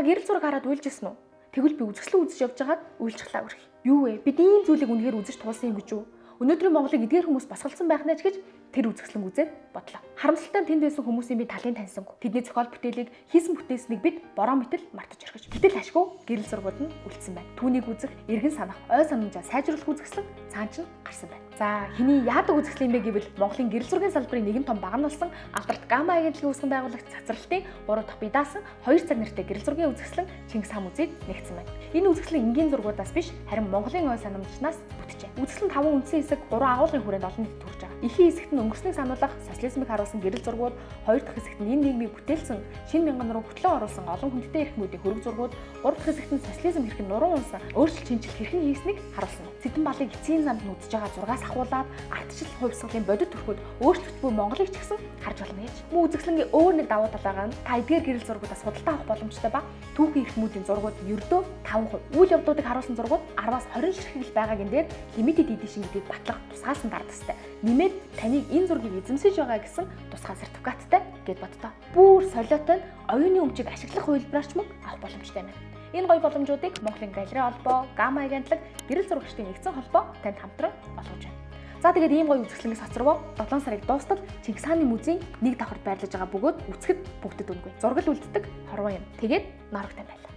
Та гэрэл зураг хараад уйлж исэн үү? Тэгвэл би үзэсгэлэн үзэж явж байгаад уйлчихлаа өрх. Юу вэ? Бид ийм зүйлийг үнэхээр үзэж туулсан юм гэж үү? Өнөөдрийн Монголыг эдгээр хүмүүс босголцсон байх нэ ч гэж тэр үзэсгэлэн үзээд бодлоо. Харамсалтай нь тэнд байсан хүмүүсийн би талын таньсангүй. Тэдний зохиол бүтээлийг хийсэн бүтээснийг бид бороо мэтэл мартаж орхиж. Гэтэл ашгүй гэрэл зургууд нь үлдсэн байна. Түүнийг үзэх, эргэн санах, ой санамжаа сайжруулах үзэсгэлэн цаан ч гарсан байна. За, хэний яадаг үзэсгэлэн юм бэ гэвэл Монголын гэрэл зургийн салбарын нэгэн том баг нь болсон алдарт Гамма агентлагийн үүсгэн байгуулагч цацралтын 3 дахь бие даасан 2 цаг нэртэй гэрэл зургийн үзэсгэлэн Чингис хаан музейд нэгдсэн байна. Энэ үзэсгэлэн энгийн зургуудаас биш, харин Монголын ой санамжнаас бүтжээ. Үзэсгэлэн 5 үндсэн хэсэг, 3 агуулгын хүрээнд олон нийтэд хүрч байгаа. Эхийн хэсэгт нь өнгөрснийг сануулах социализмыг харуулсан гэрэл зургууд, хоёр дахь хэсэгт нь энэ нийгмийг бүтээлсэн шинэ мянган руу хөтлөн оруулсан олон хүндтэй эрхмүүдийн хөрөг зургууд, гурав дахь хэсэгт нь социализм хэрхэн нуруу унсан, өөрчлөлт шинэчлэл хэрхэн хийснийг харуулсан. Цэдэн балыг эцсийн замд нь үзэж байгаа зургаас ахуулаад ардчилал хувьсгалын бодит төрхөд өөрчлөгдөж буй Монголыг ч гэсэн харж болно гэж. Мөн үзэсгэлэнгийн өөр нэг давуу талаагаа нь та эдгээр гэрэл зургуудаас худалдаа авах боломжтой ба түүхийн эрхмүүдийн зургууд нь ердөө 5%. Үйл явдлуудыг харуулсан зургууд 10-аас 20 ширхэг л байгаагийн дээр limited edition гэдгийг батлах тусгаалсан дардатай. Нэмээд таныг энэ зургийг эзэмшиж байгаа гэсэн тусгай сертификаттай гэд боддоо. Бүр солиотой нь оюуны өмчийг ашиглах хувилбараар ч мөн авах боломжтой юм байна. Энэ гоё боломжуудыг Монголын галерей холбоо, Гамма агентлаг, гэрэл зурагчдын нэгдсэн холбоо танд хамтран олгож байна. За, тэгээд ийм гоё үзэсгэлэнгийн хоцорвоо 7 сарыг дуустал Чингис хааны музейн нэг давхарт байрлаж байгаа бөгөөд үзэхэд бүгдэд үнэгүй. Зураг л үлддэг хорвоо юм. Тэгээд ноорогтой байлаа.